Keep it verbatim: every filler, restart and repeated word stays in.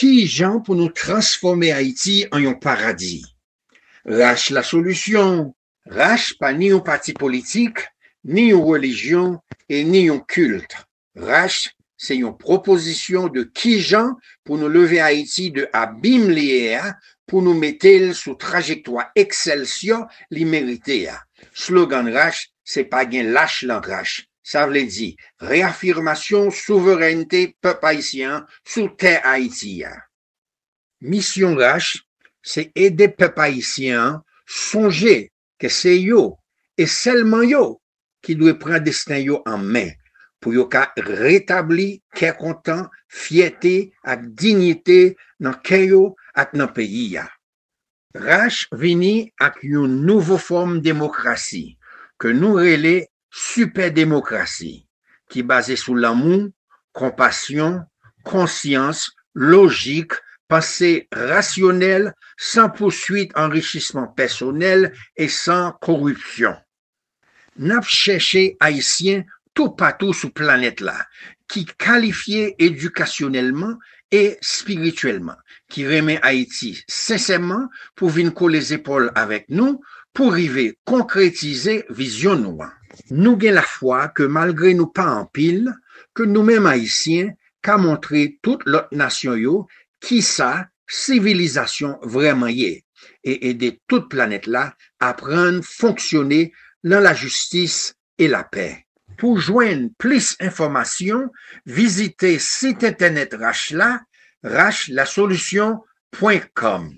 Ki jan pou nou transfòme Ayiti an yon paradi? Rach la solisyon. Rach pa ni yon pati politik, ni yon relijyon e ni yon kilt. Rach se yon pwopozisyon de ki jan pou nou leve Ayiti de abim li ye a, pou nou mete l sou trajektwa eksèlsyò li merite a. Slogan Rach se pa gen lach lan Rach. Sa vle di reafimasyon souverènte pèp ayisyen an sou tè Ayiti a. Misyon Rach se ede pèp ayisyen an sonje ke se yo, e sèlman yo, ki dwe pran desten yo an men, pou yo ka retabli kè kontan, fyète ak diyite nan kè yo ak nan peyi a. Rach vini ak yon nouvo fòm demokrasi ke nou rele sipè demokrasi, ki baze sou lanmou, konpasyon, konsyans, lojik, panse rasyonèl, san pouswit anrichisman pèsonèl e san koripsyon. N ap chèche Ayisyen toupatou sou planèt la ki kalifye edikasyonèlman e espirityèlman, ki renmen Ayiti sensèman pou vin kole zepòl avèk nou pou rive konkretize vizyon nou an. Nou gen lafwa ke malgre nou pa anpil, ke nou menm Ayisyen ka montre tout lòt nasyon yo kisa sivilizasyon vrèman ye e ede tout planèt la aprann fonksyone nan lajistis e lapè. Pou jwenn plis enfòmasyon, vizite sit entènèt Rach la, rach la solisyon pwen kòm.